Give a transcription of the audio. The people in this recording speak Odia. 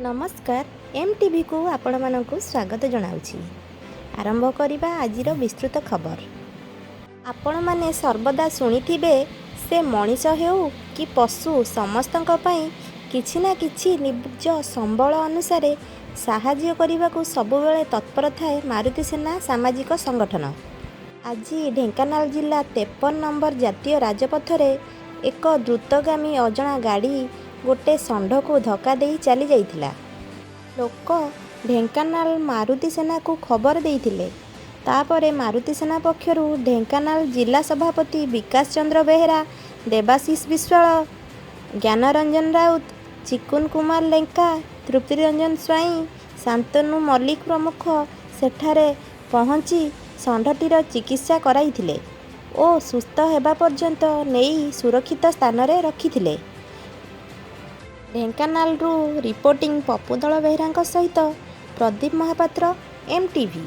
ନମସ୍କାର, ଏମ୍ ଟିଭିକୁ ଆପଣମାନଙ୍କୁ ସ୍ୱାଗତ ଜଣାଉଛି। ଆରମ୍ଭ କରିବା ଆଜିର ବିସ୍ତୃତ ଖବର। ଆପଣମାନେ ସର୍ବଦା ଶୁଣିଥିବେ, ସେ ମଣିଷ ହେଉ କି ପଶୁ, ସମସ୍ତଙ୍କ ପାଇଁ କିଛି ନା କିଛି ନିଜ ସମ୍ବଳ ଅନୁସାରେ ସାହାଯ୍ୟ କରିବାକୁ ସବୁବେଳେ ତତ୍ପର ଥାଏ ମାରୁତି ସେନା ସାମାଜିକ ସଂଗଠନ। ଆଜି ଢେଙ୍କାନାଳ ଜିଲ୍ଲା 53 ନମ୍ବର ଜାତୀୟ ରାଜପଥରେ ଏକ ଦ୍ରୁତଗାମୀ ଅଜଣା ଗାଡ଼ି ଗୋଟେ ଷଣ୍ଢକୁ ଧକ୍କା ଦେଇ ଚାଲି ଯାଇଥିଲା। ଲୋକ ଢେଙ୍କାନାଳ ମାରୁତି ସେନାକୁ ଖବର ଦେଇଥିଲେ। ତାପରେ ମାରୁତି ସେନା ପକ୍ଷରୁ ଢେଙ୍କାନାଳ ଜିଲ୍ଲା ସଭାପତି ବିକାଶ ଚନ୍ଦ୍ର ବେହେରା, ଦେବାଶିଷ ବିଶ୍ୱାଳ, ଜ୍ଞାନରଞ୍ଜନ ରାଉତ, ଚିକୁନ କୁମାର ଲେଙ୍କା, ତୃପ୍ତିରଞ୍ଜନ ସ୍ୱାଇଁ, ଶାନ୍ତନୁ ମଲ୍ଲିକ ପ୍ରମୁଖ ସେଠାରେ ପହଞ୍ଚି ଷଣ୍ଢଟିର ଚିକିତ୍ସା କରାଇଥିଲେ ଓ ସୁସ୍ଥ ହେବା ପର୍ଯ୍ୟନ୍ତ ନେଇ ସୁରକ୍ଷିତ ସ୍ଥାନରେ ରଖିଥିଲେ। ଢେଙ୍କାନାଳରୁ ରିପୋର୍ଟିଂ ପପୁ ଦଳବେହେରାଙ୍କ ସହିତ ପ୍ରଦୀପ ମହାପାତ୍ର, ଏମ୍ ଟିଭି।